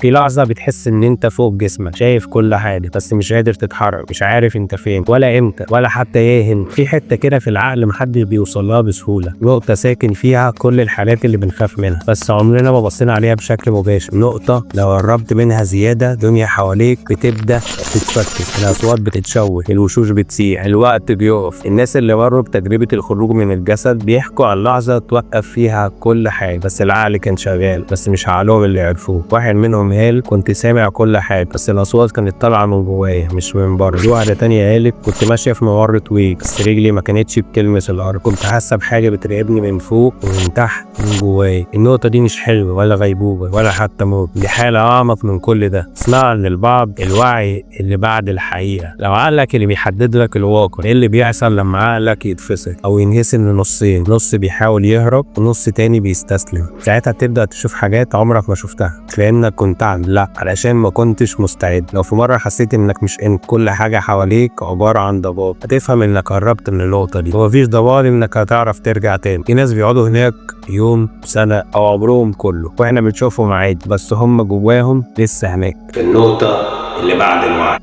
في لحظة بتحس إن أنت فوق جسمك، شايف كل حاجة بس مش قادر تتحرك، مش عارف أنت فين ولا إمتى ولا حتى إيه هنا. في حتة كده في العقل محدش بيوصل لها بسهولة، نقطة ساكن فيها كل الحاجات اللي بنخاف منها بس عمرنا ما بصينا عليها بشكل مباشر. نقطة لو قربت منها زيادة دنيا حواليك بتبدأ تتفكك، الأصوات بتتشوه، الوشوش بتسيح، الوقت بيقف. الناس اللي مروا بتجربة الخروج من الجسد بيحكوا عن لحظة توقف فيها كل حاجة، بس العقل كان شغال، بس مش عقلهم اللي عرفوه. واحد منهم قال كنت سامع كل حاجة بس الأصوات كانت طالعة من جوايا مش من بره. واحدة تانية قالت كنت ماشية في ممر طويل بس رجلي ما كانتش بتلمس الأرض، كنت حاسة بحاجة بتراقبني من فوق ومن تحت ومن جوايا. النقطة دي مش حلوة ولا غيبوبة ولا حتى موت، دي حالة أعمق من كل ده. اسمع للبعض الوعي اللي بعد الحقيقة. لو عقلك اللي بيحدد لك الواقع، ايه اللي بيحصل لما عقلك يتفصل او ينقسم لنصين؟ نص بيحاول يهرب ونص تاني بيستسلم. ساعتها تبدأ تشوف حاجات عمرك ما شفتها، مش لانك كنت عامل، لا، علشان ما كنتش مستعد. لو في مرة حسيت انك مش انت، كل حاجة حواليك عبارة عن ضباب، هتفهم انك قربت من النقطة دي ومفيش ضمان انك هتعرف ترجع تاني. في ناس بيقعدوا هناك يوم، سنة، او عمرهم كله، واحنا بنشوفهم عادي بس هم جواهم لسه هناك في النقطة اللي بعد الوعي.